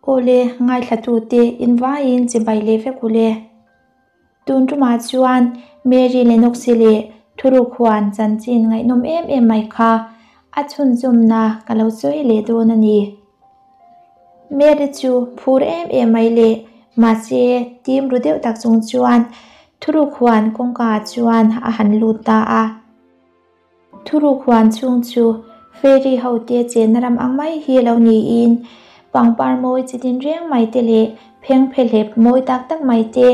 Awle, ngaithlatute invaiin chibai leh vek u le. Tun tumah chuan Mary Lennox-i leh Thuruk huan chanchin ngaihnawm em em mai kha a chhunzawmna ka lo sawi leh dawn a ni. Mary chu phur em em mai leh mahse tim ru deuh tak chung chuan Thuruk huan kawngka ah chuan a han lut ta a. Thuruk huan chhung chu fairy ho te chenna ram ang mai hi lo niin pangpar mawi chi tin reng mai te leh phengphe hlep mawi tak tak mai te,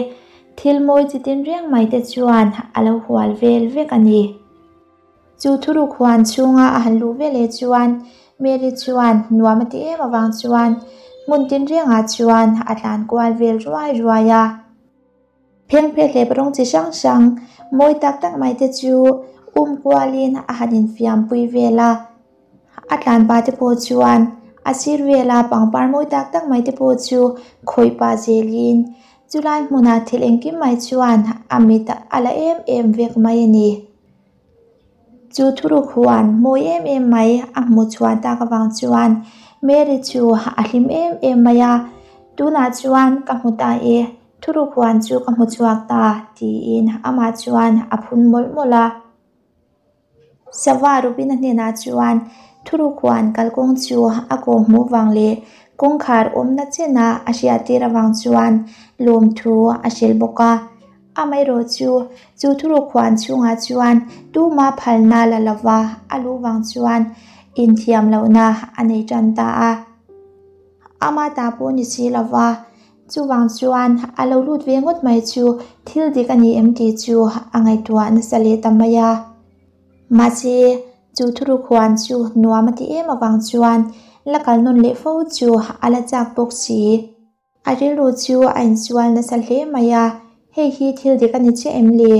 thil mawi chi tin reng mai te chuan a lo hual vel vek a ni. Chu thuruk huan chhunga a han luh veleh chuan Mary chuan nuam a ti em avang chuan hmun tin rengah chuan a tlan kual vel ruai ruai a. Phengphe hlep rawng chi hrang hrang mawi tak tak mai te chu um kualin a han infiampui vel a. A tlanpa te pawh chuan a sir vela pangpar mawi tak tak mai te pawh chu khawih pah zelin chulai hmunah thil engkim mai chuan a mit a la em em vek mai a ni. Chu thuruk huan mawi em em mai a hmuh chhuah tak avang chuan Mary chu a hlim em em mai a, Tunah chuan ka hmu ta e, thuruk huan chu ka hmu chhuak ta tiin amah chuan a phun mawlh mawlh a. Sava Rubina hnenah chuan thuruk huan kalkawng chu a kawh hmuh vang leh kawngkhar awmna chena a hriattir avang chuan lawmthu a hrilh bawk a. Amaherawh chu, chu thuruk huan chhungah chuan tuma phalna la lova a luh vang chuan inthiam lohna a nei tan ta a. Ama ta pawh ni si lova, chuvang chuan a lo lut ve ngawt mai chu thil dik a ni em tih chu a ngaihtuah nasa leh ta mai a. Mahse, chu thuruk huan chu nuam a ti em avang chuan la kal nawn leh fo chu a la chak bawk si. A rilru chu a insual nasa hle mai a, Hei hi thil dik a ni chiah em le?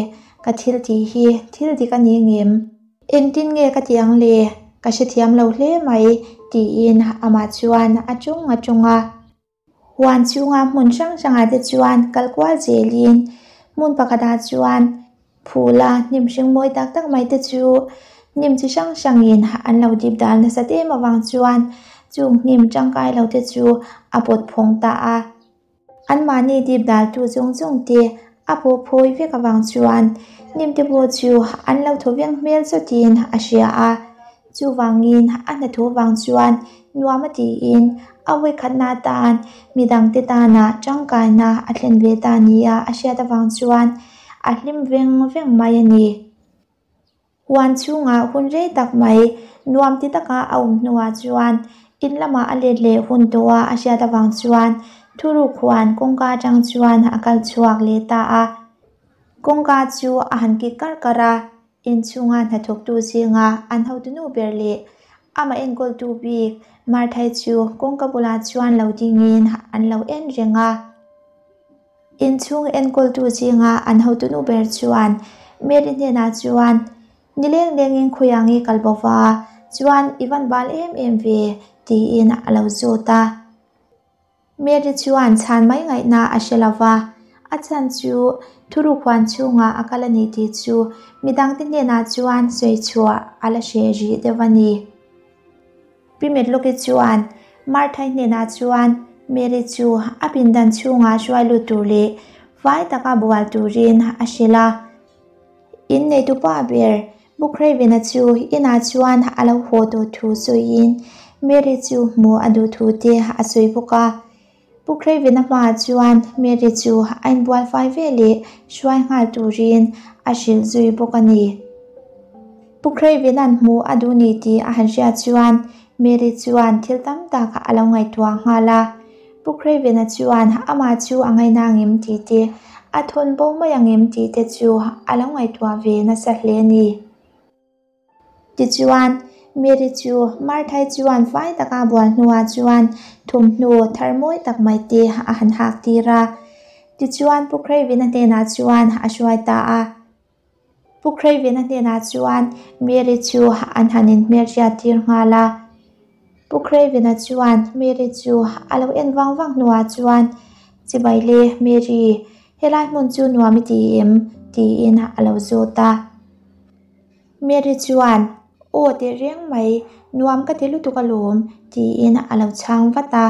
Ka thil tih hi thil dik a ni ngem? Engtin nge ka tih ang le? Ka hrethiam lo hle mai, tiin amah chuan a ṭawng a ṭawng a. Huan chhunga hmun hrang hrangah te chuan kal kual zelin hmun pakhatah chuan Phula hnim hring mawi tak tak mai te chu hnim chi hrang hrangin an lo dip dal nasat em avang chuan chung hnim tangkai lo te chu a pawt phawng ta a. Anmahni dip daltu zawng zawng te a pawh phawi vek avang chuan hnim te pawh chu an lo thaw veng hmel zawtin a hria a. Chuvangin a hnathawh vang chuan nuam a tiin a vawikhatna atan midangte tana tangkaina a thlen ve ta nia a hriat avang chuan a hlim veng veng mai a ni. Huan chhungah hun rei tak mai nuam ti taka a awm hnuah chuan in lamah a let leh hun tawha a hriat avang chuan thuruk huan kawngka atang chuan a kal chhuak leh ta a. Kawngka chu a han kik karh karh a. Inchhunga hnathawktu zinga an hotunu ber leh amah enkawltu bik Marthai chu kawngka bulah chuan lo dingin an lo en reng a. Inchhung enkawltu zinga an hotunu ber chuan Mary hnenah chuan, Ni leng lengin khawiah nge kal bo va, chuan i van bal em em ve? tiin a lo zawt a. Mary chuan chhan mai ngaihna a hre lo va, a chhan chu thuruk huan chhungah a kal a ni tih chu midangte hnenah chuan sawi chhuah a la hreh rih deuh a ni. Pi Medlock-i chuan Martha-i hnenah chuan Mary chu a pindan chhungah hruai lut tur leh fai taka bual turin a hrilh a. Inneitupa ber Bukhraivena chu inah chuan a lo haw tawh thu sawiin Mary chu hmuh a duh thu te a sawi bawk a. Bukhraivena hmaah chuan Mary chu a inbual fai ve leh hruai nghal turin a hrilh zui bawk a ni. Bukhraivina'n hmuh a duh ni tih a han hriat chuan Mary chuan thil tam tak a lo ngaihtuah nghal a. Pu Craven-a chuan amah chu a ngaina angem tih te, a thawn bo mai angem tih te chu a lo ngaihtuah ve nasa hle a ni. Tichuan, Mary chu Marthai chuan fai taka a bual hnuah chuan thawmhnaw thar mawi tak mai te a han hak tir a. Tichuan, Pu Craven-a hnenah chuan a hruai ta a. Pu Craven-a hnenah chuan Mary chu an han inhmelhriat tir nghal a. Pu Craven-a chuan Mary chu a lo en vang vang hnuah chuan, Chibai le, Mary, helai hmun chu nuam i ti em? tiin a lo zawt a. Mary chuan, Aw teh reng mai, nuam ka ti lutuk alawm, tiin a lo chhang vat a.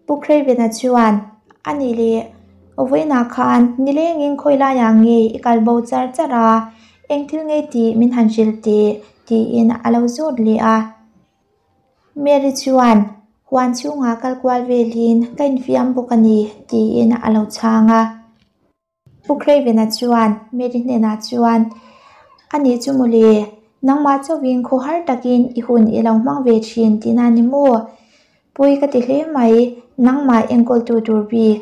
Pu Craven-a chuan, A nih leh, vawiinah khan nilengin khawi laiah nge i kal bo char char a, eng thil ngei tih min han hrilh teh, tiin a lo zawt leh a. Mary chuan, Huan chhungah kal kual velin ka infiam bawk a ni, tiin a lo chhang a. Pu Craven-a chuan Mary hnenah chuan, A nih chu mawle, nangmah chauhin khawhar takin i hun i lo hmang ve thin tihna ni maw? Pawi ka ti hle mai, nangmah enkawltu tur bik,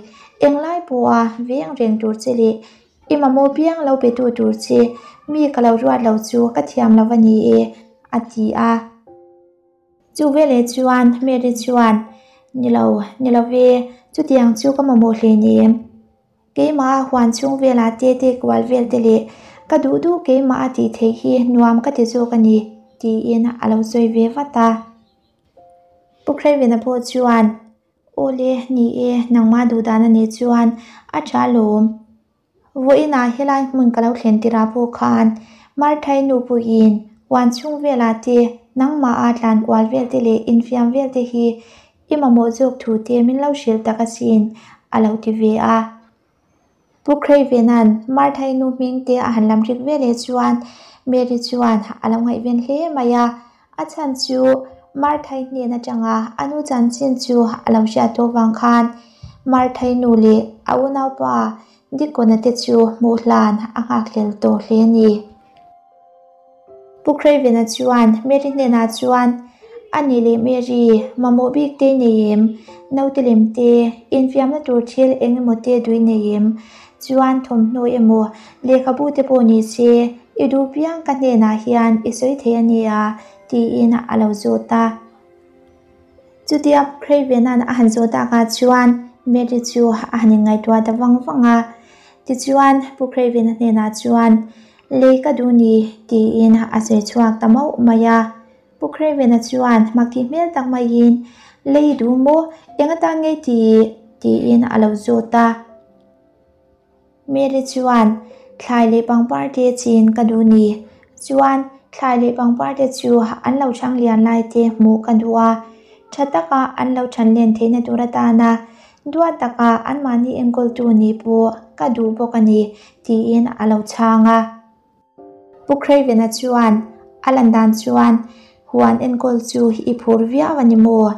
englai pawha veng reng tur che leh i mamawh piang lo petu tur che mi ka lo ruat lo chu ka thiam lo va ni e, a ti a. Chu veleh chuan Mary chuan, Ni lo, ni lo ve, chutiang chu ka mamawh hle ni em? Keimah huan chhung velah te te kual vel te leh ka duh duh keimah a tih theih hi nuam ka ti zawk a ni, tiin a lo sawi ve vat a. Pu Craven-a pawh chuan, Aw le, ni e, nangmah duh dan a nih chuan a tha lawm. Vawiinah helai hmun ka lo thlen tirah pawh khan Marthai nu puiin huan chhung velah te nangmah a tlan kual vel te leh infiam vel te hi I mamawh zawk thu te min lo hrilh tak asin, a lo ti ve a. Pu Craven-a'n Martha-i nu hming te a han lam rik ve leh chuan Mary chuan a lo ngaihven hle mai a. A chhan chu Martha-i hnen atanga a nu chanchin chu a lo hriat tawh vang khan Martha-i nu leh a unaupa Deacon-a te chu hmuh hlan a nghakhlel tawh hle a ni. Pu Craven-a chuan Mary hnenah chuan, A nih leh Mary, mamawh bik te i nei em? Naute lem te, infiamna tur thil eng emaw te duh i nei em? Chuan thawmhnaw emaw, lehkhabu te pawh ni se, i duh piang ka hnenah hian i sawi thei a nia, tiin a lo zawt a. Chutia Craven-a'n a han zawh takah chuan Mary chu a han inngaihtuah ta vang vang a. Tichuan, Pu Craven-a hnenah chuan, Lei ka duh ni, tiin a sawi chhuak ta mauh mai a. Pu Craven-a chuan hmakti hmel tak maiin, Lei i duh maw? Eng atan ngei ti? tiin a lo zawt a. Mary chuan, Thlai leh pangpar te chin ka duh ni. Chuan, thlai leh pangpar te chu an lo chhang lian lai te hmuh ka duh a. Tha taka an lo chhan len theihna tur atana duat taka anmahni enkawltu nih pawh ka duh bawk a ni, tiin a lo chhang a. Pu Craven-a chuan, A lan dan chuan huan enkawl chu i phur viau a ni maw?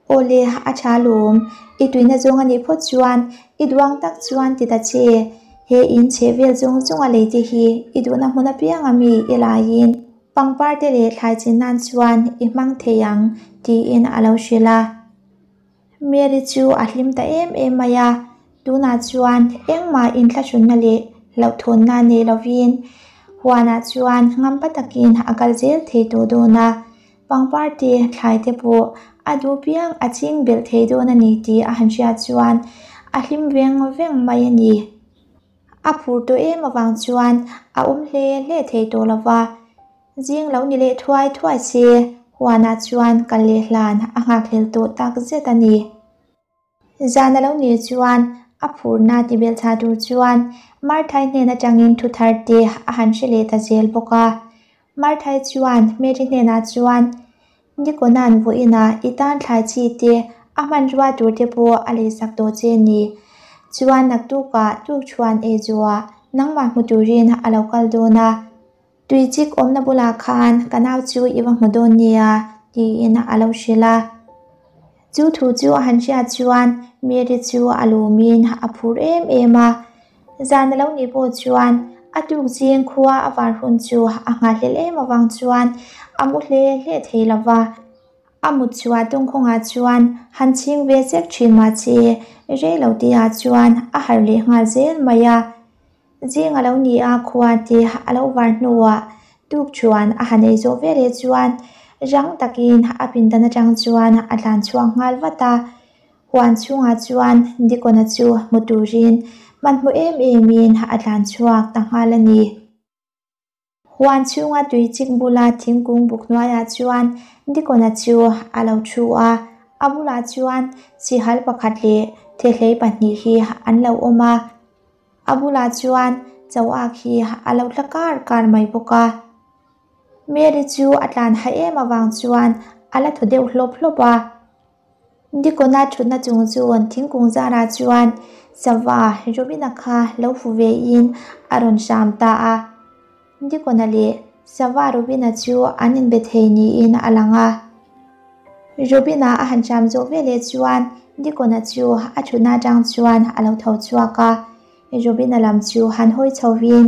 Aw le, a tha lawm. I tuina zawng a nih phawt chuan i duang tak chuan ti ta che. He in chhe vel zawng zawng a lei te hi i duhna hmun apiang a mi i laiin pangpar te leh thlai chin nan chuan i hmang thei ang, tiin a lo hrilh a. Mary chu a hlim ta em em mai a, tunah chuan engmah inthlahrunna leh hlauhthawnna nei lovin huanah chuan ngampa takin a kal zel thei tawh dawn a. Pangpar te thlai te pawh a duh piang a ching belh thei dawn a ni tih a han hriat chuan a hlim veng veng mai a ni. A phur tawh em avang chuan a awm hle hle thei tawh lo va, zing lo ni leh thuai thuai se huanah chuan kal leh hlan a nghakhlel tawh tak zet a ni. Zan a lo nih chuan a phurna ti bel thla tur chuan Marthai hnen atangin thu thar te a han hre leh ta zel bawk a. Marthai chuan Mary hnenah chuan, Nikona'n vawiinah i tan thlai chi te a hmanrua tur te pawh a leisak tawh che ni. Chuan naktukah tukṭhuan ei zawhah nangmah hmu turin a lo kal dawn a. Tui chik awmna bulah khan ka nau chu i va hmu dawn nia, tiin a lo hrilh a. Chu thu chu a han hriat chuan Mary chu a lawmin a phur em em a. Zan a lo nih pawh chuan a tuk zing khua a var hun chu a nghahhlelh em avang chuan a mu hle hle thei lo va. A mut chhuah tawngkhawngah chuan han chhing ve chek thin mah che rei lo tihah chuan a harh leh nghal zel mai a. Zing a lo ni a, khua te a lo var hnuah tuk chuan a han ei zawh veleh chuan rang takin a pindan atang chuan a tlan chhuak nghal vat a. Huan chhungah chuan Dikawna chu hmu turin hmanhmawh em emin a tlan chhuak ta nghal a ni. Huan chhunga tui chik bula thingkung buk hnuaiah chuan Dikawna chu a lo thu a, a bulah chuan sihal pakhat leh thehlei pahnih hi an lo awm a. A bulah chuan choak hi a lo tla kar kar mai bawk a. Mary chu a tlan haih em avang chuan a la thaw deuh hlawp hlawp a. Dikawna thutna chung chuan thingkung zarah chuan sava Robina kha lo fu vein a rawn hram ta a. Dikawna leh sava Robina chu an inbe thei niin a lang a. Robina a han hram zawh veleh chuan Dikawna chu a thutna atang chuan a lo tho chhuak a. Robina lam chu han hawi chhovin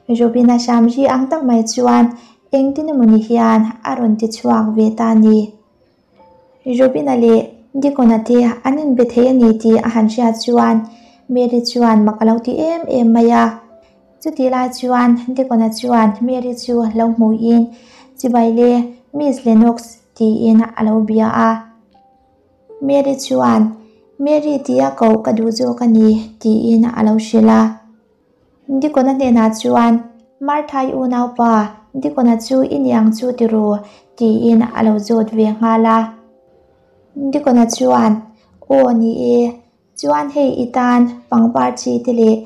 Robina hram ri ang tak mai chuan engtin emawni hian a rawn ti chhuak ve ta a ni. Robina leh Dikawna te an inbe thei a ni tih a han hriat chuan Mary chuan mak a lo ti em em mai a. Chutih lai chuan Dikawna chuan Mary chu lo hmuhin, Chibai le, Miss Lennox tiin a lo bia a. Mary chuan, Mary tia koh ka duh zawk a ni tiin a lo hrilh a. Dikawna hnenah chuan, Martha-i unaupa, Dikawna chu i ni ang chu ti ru, tiin a lo zawt ve nghal a. Dikawna chuan, Aw ni e, chuan hei i tan pangpar chi te leh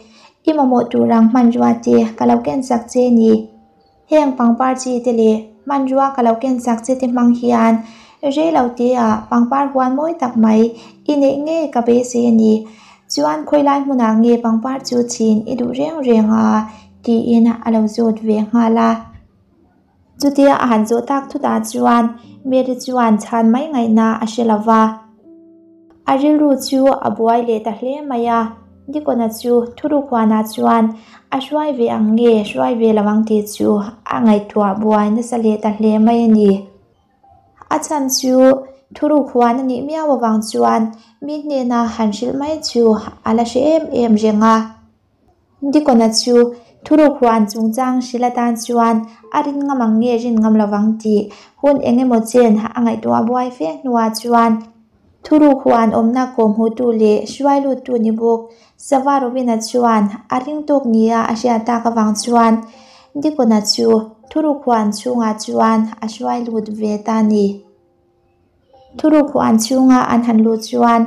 i mamawh tur ang hmanrua te ka lo ken chak che ni. Heng pangpar chi te leh hmanrua ka lo ken chak che te hmang hian rei lo te ah pangpar huan mawi tak mai i neih ngei ka beisei a ni. Chuan khawilai hmunah nge pangpar chu chhin i duh reng reng a? tiin a lo zawt ve nghal a. Chutia a han zawh tak thutah chuan Mary chuan chhan mai ngaihna a hre lo va. A rilru chu a buai leh ta hle mai a, Dikawna chu Thurukhuana chuan a hruai ve ang nge hruai ve lo ang tih chu a ngaihtuah buai nasa leh ta hle mai a ni. A chhan chu Thurukhuan a nih miau avang chuan mi hnena han hrilh mai chu a la hre em em reng a. Dikawna chu thuruk huan chungchang hrilh atan chuan a rin ngam ang nge rin ngam lovang tih hun eng emaw chen a ngaihtuah buai fe hnuah chuan thuruk huan awmna kawhhmuhtu leh hruai luttu ni bawk Sava Robina chuan a ring tawk nia a hriat tak avang chuan Dikawna chu thuruk huan chhungah chuan a hruai lut ve ta a ni. Thuruk huan chhunga an han luh chuan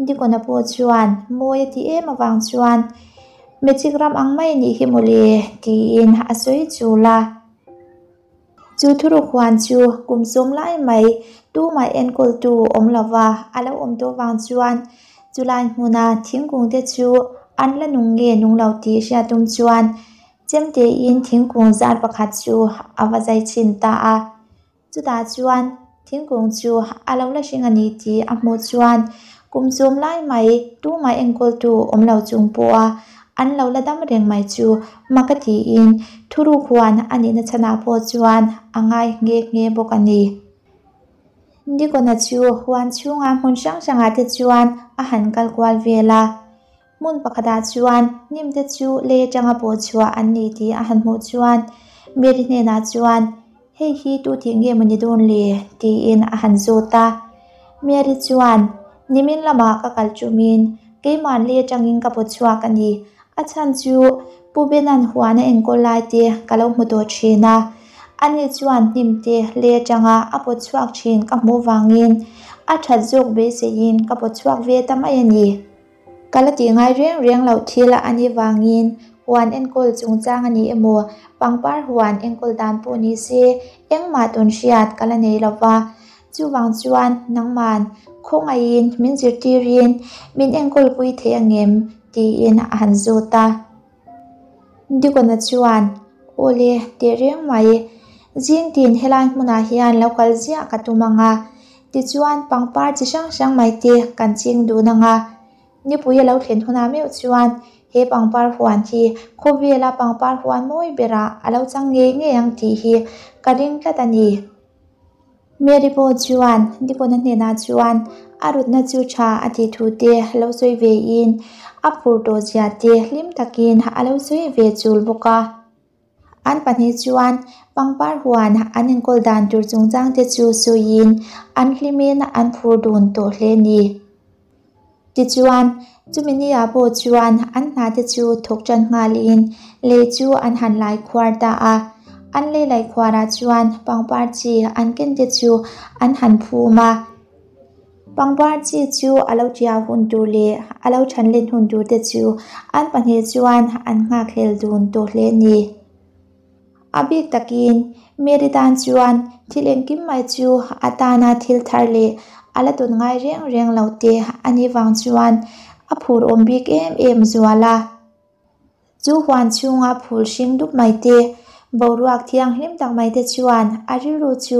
Dikawna pawh chuan mawi a ti em avang chuan Magic ram ang mai a nih hi mawle tiin a sawi chul a. Chu thuruk huan chu kum sawm lai mai tumah enkawltu awm lova a lo awm tawh vang chuan chulai hmuna thingkung te chu an la nung nge nung lo tih hriat tum chuan chemtein thingkung zar pakhat chu a va zai chhin ta a. Chutah chuan thingkung chu a lo la hring a ni tih a hmuh chuan kum chum lai mai tumah enkawltu awm lo chung pawha an lo la dam reng mai chu mak a tiin thuruk huan a nihna chhanah pawh chuan a ngai nghe nghe bawk a ni. Dikawna chu huan chhunga hmun hrang hrangah te chuan a han kal kual vel a. Hmun pakhatah chuan hnimte chu lei atanga pawh chhuah an ni tih a han hmuh chuan Mary hnenah chuan, Hei hi tu tih nge maw ni dawn le? tiin a han zawt a. Mary chuan, Nimin lamah ka kal tumin keimah lei atangin ka pawt chhuak a ni. A chhan chu Pu Bena'n huan a enkawl lai te ka lo hmu tawh thin a. Ani chuan hnimte lei atanga a pawt chhuak thin ka hmuh vangin a that zawk beiseiin ka pawt chhuak ve ta mai a ni. Ka la tih ngai reng reng loh thil a nih vangin huan enkawl chungchang a ni emaw, pangpar huan enkawl dan pawh ni se engmah tawn hriat ka la nei lo va. Chuvang chuan nangman khawngaihin min zirtirin min enkawl pui thei angem? tiin a han zawt a. Dikawna chuan, Awle, teh reng mai. Zing tin helai hmunah hian lo kal ziah ka tum ang a. Tichuan, pangpar chi hrang hrang mai te kan ching dun ang a. Nipui a lo thlen hunah meuh chuan he pangpar huan hi khawvela pangpar huan mawi berah a lo chang ngei ngei ang tih hi ka ring tlat a ni. Mary pawh chuan Dikawna hnenah chuan a rutna chu tha a tih thu te lo sawi ve in a phur tawh zia te hlim takin a lo sawi ve chul bawk a. An pahnih chuan pangpar huan an enkawl dan tur chungchang te chu sawiin an hlimin an phur dun tawh hle a ni. Tichuan, chumi ni-ah pawh chuan an hna te chu thawk tan nghalin lei chu an han lai khuar ta a. An lei lai khuarah chuan pangpar chi an ken te chu an han phum a. Pangpar chi chu a lo tia hun tur leh a lo than len hun tur te chu an pahnih chuan an nghakhlel dun tawh hle a ni. A bik takin Mary tan chuan thil engkim mai chu a tana thil thar leh a la tawn ngai reng reng lo te a nih vang chuan a phur awm bik em em zual a. Chu huan chhunga phul hring dup mai te, boruak thianghlim tak mai te chuan a rilru chu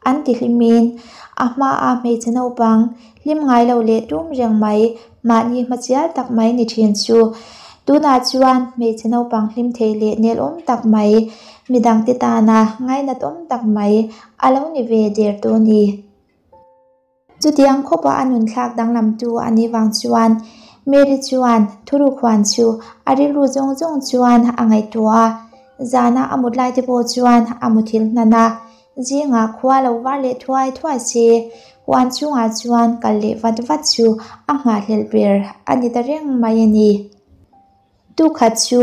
an ti hlimin a hmaa hmeichhe naupang hlim ngai lo leh tum reng mai mahni hmachial tak mai ni thin chu tunah chuan hmeichhe naupang hlim thei leh nelawm tak mai midangte tana ngainatawm tak mai a lo ni ve der tawh a ni. Chutiang khawpa a nun thlak danglamtu a nih vang chuan Mary chuan thuruk huan chu a rilru zawng zawng chuan a ngaihtuah a, zana a mut lai te pawh chuan a muthilh hnan a, zingah khua lo var leh thuai thuai se huan chungah chuan kal leh vat vat chu a nghahhlelh ber a ni ta reng mai a ni. Tukhat chu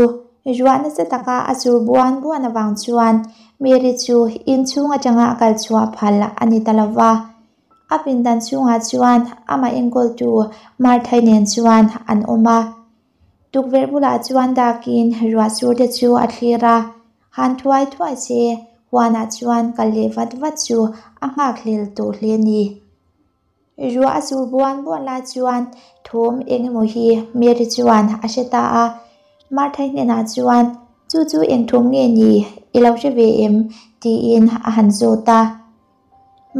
ruah nasa taka a sur buan buan avang chuan Mary chu inchhung atanga a kal chhuah phal a ni ta lova. A pindan chhungah chuan amah enkawltu Marthai nen chuan an awm a. Tukverh bulah chuan dakin ruah sur te chu a thlir a, han thuai thuai se huanah chuan kal leh vat vat chu a nghakhlel tawh hle a ni. Ruah a sur buan buan lai chuan thawm eng emaw hi Mary chuan a hre ta a, Martha hnenah chuan chu chu eng thawm nge ni i lo hre ve em tiin a han zawt a.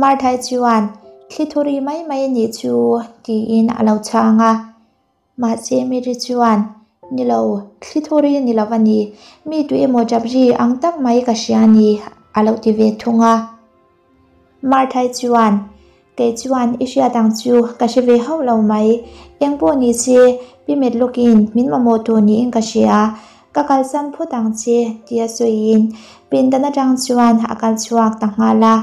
Martha chuan thli thuri mai mai a nih chu tiin a lo chhang a. Mahse Mary chuan ni lo, thli thuri ni lo a ni, mi tu emaw tap ri ang tak mai ka hria a ni a lo ti ve thung a. Marthai chuan, Kei chuan i hriat ang chu ka hre ve hauh lo mai, eng pawh ni se pi met lawkin min mamawh tur niin ka hria, ka kalsan phawt ang che tia sawiin pindan atang chuan a kal chhuak ta nghal a.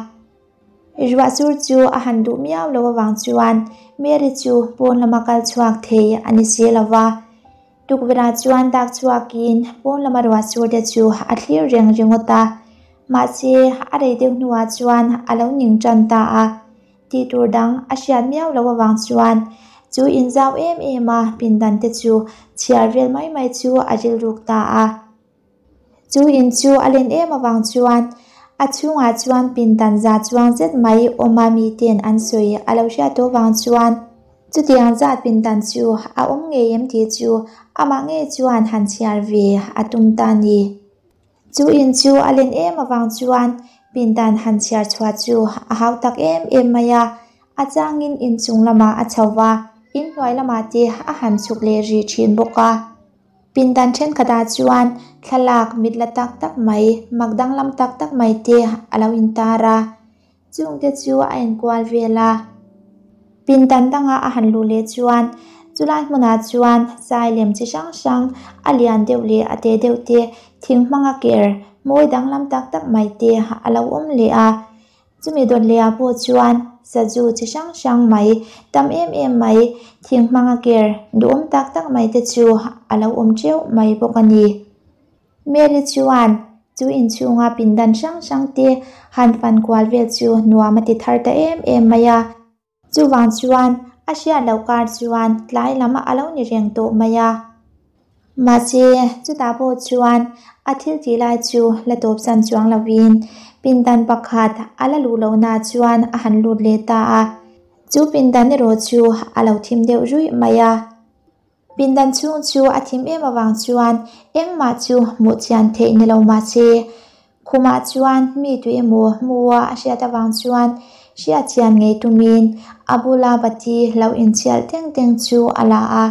Ruah sur chu a han duh miau lo avang chuan Mary chu pawn lama kal chhuak thei a ni si lo va. Tukverhah chuan dak chhuakin pawn lama ruah sur te chu a thlir reng ringawt a. Mahse, a rei deuh hnuah chuan a lo ning tan ta a. Tih tur dang a hriat miau lo avang chuan chu inzau em em a pindan te chu chhiar vel mai mai chu a rilruk ta a. Chu in chu a len em avang chuan a chhungah chuan pindan za chuang zet mai awma miten an sawi a lo hriat tawh vang chuan chutiang zat pindan chu a awm ngei em tih chu amah ngei chuan han chhiar ve a tum ta a ni. Chu in chu a len em avang chuan pindan han chhiar chhuah chu a hau tak em em mai a, a changin inchung lamah a chho va, inhnuai lamah te a han chhuk leh rih thin bawk a. Pindan thenkhatah chuan thlalak mit la tak tak mai, mak danglam tak tak mai te a lo intar a, chungte chu a enkual vel a. Pindan danga a han luh leh chuan chulai hmunah chuan zai lem chi hrang hrang a lian deuh leh a te deuh te thing hmanga ker mawi danglam tak tak mai te a lo awm leh a. Chumi dawt lehah pawh chuan sazu chi hrang hrang mai, tam em em mai, thing hmanga ker duhawm tak tak mai te chu a lo awm teuh mai bawk a ni. Mary chuan chu inchhunga pindan hrang hrang te han fan kual vel chu nuam a ti thar ta em em mai a. Chuvang chuan a hriat loh kar chuan tlai lam a lo ni reng tawh mai a. Mahse, chutah pawh chuan a thil tih lai chu la tawpsan chuang lovin pindan pakhat a la luh lohna chuan a han lut leh ta a. Chu pindan erawh chu a lo thim deuh ruih mai a. Pindan chhung chu a thim em avang chuan engmah chu hmuh chian theih ni lo mahse, khumah chuan mi tui emaw hmua a hriat avang chuan hriat chian ngei tumin a bula bati lo inchhialh teng teng chu a la a,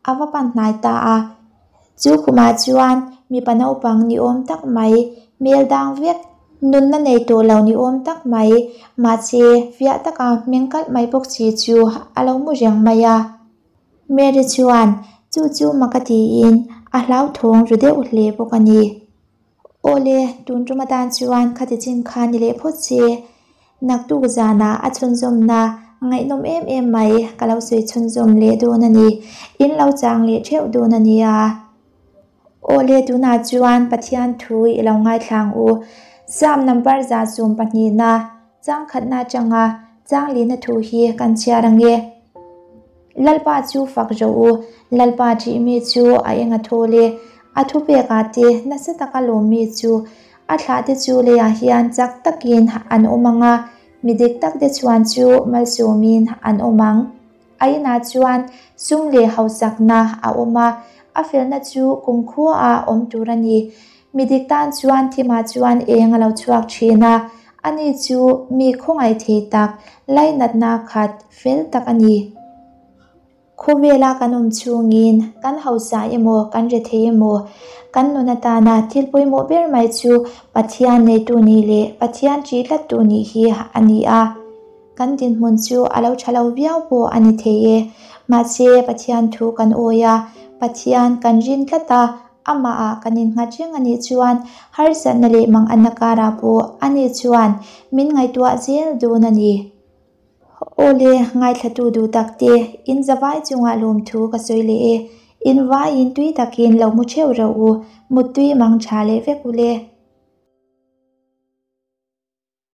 a va pan hnai ta a. Chu khumah chuan mipa naupang ni awm tak mai, hmel dang vek, nunna nei tawh lo ni awm tak mai, mahse fiah taka hming kalh mai bawk si chu a lo mu reng mai a. Mary chuan chu chu mak a tiin a hlauthawng ru deuh hle bawk a ni. Awle, tun tum atan chuan khati chin kha ni leh phawt se, naktuk zanah a chhunzawmna ngaihnawm em em mai ka lo sawi chhunzawm leh dawn a ni, in lo chang leh theuh dawn a nia. Awle, tunah chuan Pathian thu i lo ngaithlang u. Psalm number 112na chang khatna atanga chang lihna thu hi kan chhiar ang e. Lalpa chu fak rawh u, Lalpa ṭih mi chu a eng a thawl e, a thupekah te nasa taka lawm mi chu A thlahte chu leiah hian chak takin an awm ang a, mi dik takte chuan chu malsawmin an awm ang. A inah chuan sum leh hausakna a awm a, a felna chu kumkhuaah awm tur a ni. Mi dik tan chuan thimah chuan eng a lo chhuak thin a, ani chu mi khawngaih thei tak, lainatna khat fel tak a ni. Khawvela kan awm chhungin kan hausa emaw kan rethei emaw kan nun atana thil pawimawh ber mai chu Pathian neitu nih leh Pathian ṭih tlattu nih hi a ni a. Kan dinhmun chu a lo ṭha lo viau pawh a ni thei e. Mahse Pathian thu kan awi a, Pathian kan rin tlat a, amahah kan innghat reng a nih chuan harsatna leh manganna karah pawh ani chuan min ngaihtuah zel dawn a ni. Awle, ngaithlatu duh tak te, in zavai chungah lawmthu ka sawi leh e. In vaiin tui takin lo mu theuh reuh u, muttui mang tha leh vek u le.